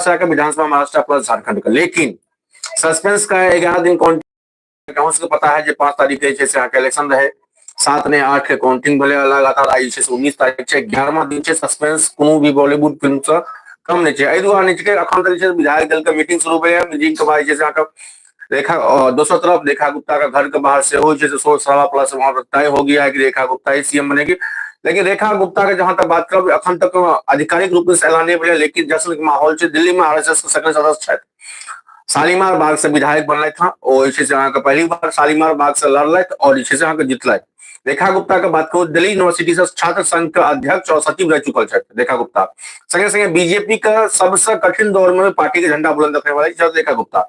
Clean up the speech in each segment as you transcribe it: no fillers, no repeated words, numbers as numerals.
से विधानसभा महाराष्ट्र प्लस झारखंड के। लेकिन सस्पेंस का 11 दिन काउंटिंग सबके पता है जे 5 तारीख के छै अहाँके इलेक्शन रहे, 7 ने 8 के काउंटिंग भेलै, लगातार आइ छै 19 तारीख छै, 11वां दिन छै। सस्पेंस कोनो भी बॉलीवुड फिल्म से कम नहि छै। एहि दुआरे नहि छै, अखन तक जे विधायक दल के मीटिंग शुरू भेलै। मीटिंग के बाद जे छै अहाँके रेखा, दोसर तरफ रेखा गुप्ता का घर के बाहर से हो जैसे शोर शराबा प्लस वहां पर तय हो गया है कि रेखा गुप्ता ही सीएम बनेगी। लेकिन रेखा गुप्ता के जहां तक बात करब, अखन तक आधिकारिक रूप से ऐलान नहीं भेलै, लेकिन जश्न के माहौल छै। दिल्ली में आरएसएस के सक्रिय सदस्य छथि, शालीमार बाग से विधायक बनलथि हँ। ओ जे छै से अहाँके पहली बार शालीमार बाग से लड़लथि और जे छै से अहाँके जीतलथि। रेखा गुप्ता के बात करू, दिल्ली यूनिवर्सिटी से छात्र संघ के अध्यक्ष और सचिव रह चुकल छथि रेखा गुप्ता। संगे संगे बीजेपी के सबसे कठिन दौर में पार्टी के झंडा बुलंद रखने वाली छथि रेखा गुप्ता।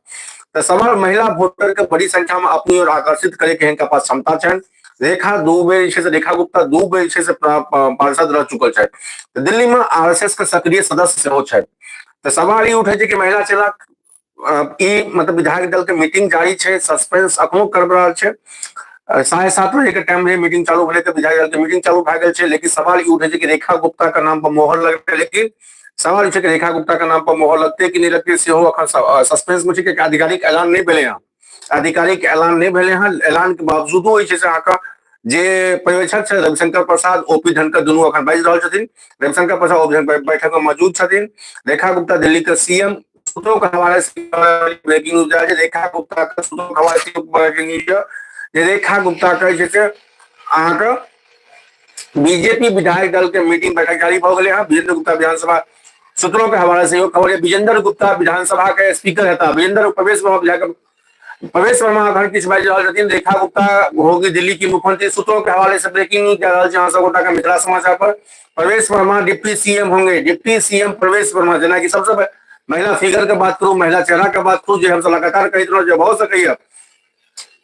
तऽ सवाल, महिला वोटर के बड़ी संख्या में अपनी ओर आकर्षित करे के हिनका पास क्षमता छनि। रेखा दू बेर जे छै से रेखा गुप्ता दू बेर जे छै से पार्षद रह चुकल छथि। दिल्ली में आरएसएस के सक्रिय सदस्य सेहो छथि। तऽ सवाल ई उठे छै कि महिला चेहरा ई मतलब विधायक दल के मीटिंग जारी छै, सस्पेंस अखनो कर रहल छै। 7:30 बजे के टाइम में मीटिंग चालू भेलै तऽ विधायक दल के मीटिंग चालू भए गेल छै। लेकिन सवाल ई उठे छै कि रेखा गुप्ता के नाम पर मोहर लगतै, लेकिन सवाल ई छै कि रेखा गुप्ता के नाम पर मोहर लगतै कि नहि लगतै, सेहो अखन सस्पेंस में छै कि आधिकारिक ऐलान नहि भेलै हँ। आधिकारिक ऐलान नहि भेलै हँ। ऐलान के बावजूदो जे छै से अहाँके जे पर्यवेक्षक छै रविशंकर प्रसाद, ओ पी धनखड़ दुनू अखन बाजि रहल छथिन। रविशंकर प्रसाद, ओ पी धनखड़ बैठक में मौजूद छथिन। रेखा गुप्ता दिल्ली के सीएम, सूत्रों के हवाले से ब्रेकिंग न्यूज आयल छै। रेखा गुप्ता के सूत्रों के हवाले से ब्रेकिंग न्यूज जे रेखा गुप्ता कहै छै से अहाँके बीजेपी विधायक दल के मीटिंग बैठक जारी भऽ गेलै हँ। विजेंद्र गुप्ता विधानसभा, सूत्रों के हवाले से खबर है, विजेंद्र गुप्ता विधानसभा के स्पीकर हेता। विजेंद्र प्रवेश वर्मा विधायक प्रवेश वर्मा अखन किछु बाजि रहल छथिन। रेखा गुप्ता होगी दिल्ली की मुख्यमंत्री, सूत्रों के हवाले से ब्रेकिंग न्यूज जा रहल छै अहाँ सब गोटा के मिथिला समाचार पर। प्रवेश वर्मा डिप्टी सीएम होंगे, डिप्टी सीएम प्रवेश वर्मा। जेनाकि सबसे महिला फिगर के बात करू, महिला चेहरा के बात करू, जे हमसब लगातार कहैत रहल जे भऽ सकैया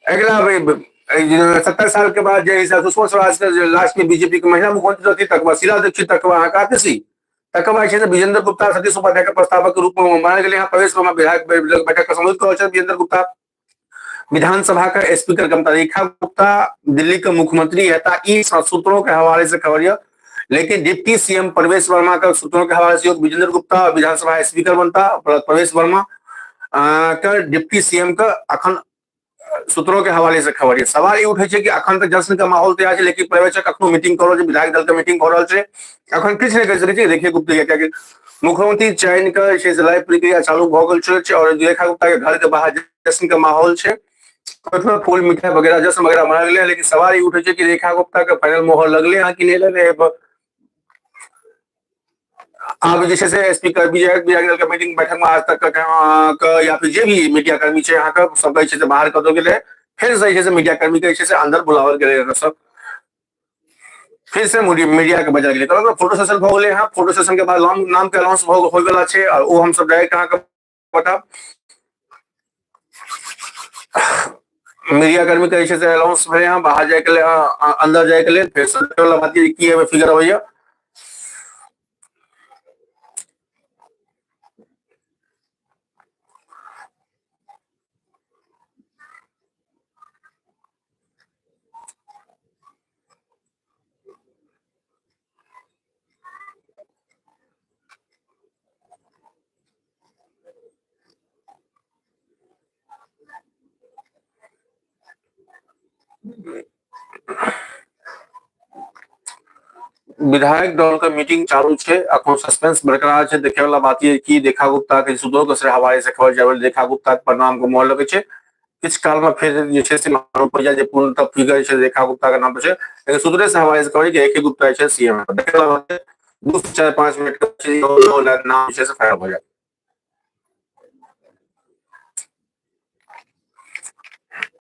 अगिला 70 साल के बाद जे हिसाब सुषमा स्वराज के लास्ट में बीजेपी के महिला मुख्यमंत्री रहती, तक बाद शीला दीक्षित, तक बाद अहाँके आतिशी, तकर बाद छै विजेंद्र गुप्ता सतीश उपाध्याय के प्रस्तावक के रूप में मानल गेलै। प्रवेश वर्मा विधायक बैठक के संबोधित कऽ रहल छथि। विजेंद्र गुप्ता विधानसभा का स्पीकर कमता, रेखा गुप्ता दिल्ली के मुख्यमंत्री हेता, ई सूत्रों के हवाले से खबर यह। लेकिन डिप्टी सीएम प्रवेश वर्मा का सूत्रों के हवाले से विजेंद्र गुप्ता विधानसभा स्पीकर बनता, प्रवेश वर्मा का डिप्टी सीएम का अखन सूत्रों के हवाले से खबर। सवाल ई उठे छै कि अखन तक जश्न के माहौल तैयार छै, लेकिन पर्यवेक्षक अखनो मीटिंग कऽ रहल छै, विधायक दल के मीटिंग भऽ रहल छै। अखन किछु नहि कहि सकै छी रेखा गुप्ता के, कियाकि मुख्यमंत्री चयन के जे छै से लाइव प्रक्रिया चालू भऽ गेल छै और रेखा गुप्ता के घर के बाहर जश्न के माहौल छै। ओहिमे फूल, मिठाई वगैरह जश्न वगैरह मनायल गेलै। लेकिन सवाल ई उठे छै कि रेखा गुप्ता के फाइनल मोहर लगले हँ कि नहि लगले। आब जे छै से स्पीकर विजय विधायक दल के मीटिंग बैठक में आज तक के या फिर जे भी मीडिया कर्मी छै अहाँके सब कहै छै से बाहर कऽ गेलै। फेर से जे छै से मीडिया कर्मी के जे छै से अंदर बुलावल गेलै। सब फिर से मीडिया के बजाय गेलै। कहलक फोटो सेशन भऽ गेलै। हँ, फोटो सेशन के बाद नाम के अनाउंस भऽ होय वाला छै और ओ हमसब डायरेक्ट अहाँके बताब। मीडिया कर्मी के जे छै से अनाउंस भेलै हँ बाहर जाय के लेल, अंदर जाय के लेल। फेर से बात की फिगर अबैया। विधायक दल के मीटिंग चालू छै, अखन सस्पेंस बरकरार छै। देखे वाला बात ये कि रेखा गुप्ता के सूत्रों के हवाले से खबर जाय रेखा गुप्ता के परिणाम के मोहर लगे छै। किछु काल में फिर जे छै से मालूम पड़ि जाय जे पूर्णतः फिगर छै रेखा गुप्ता के नाम पर छै। लेकिन सूत्रे से हवाले से खबर कि रेखा गुप्ता जे छै सीएम। देखे वाला बात 2 से 4-5 मिनट के नाम जे छै से फाइनल भऽ जायत।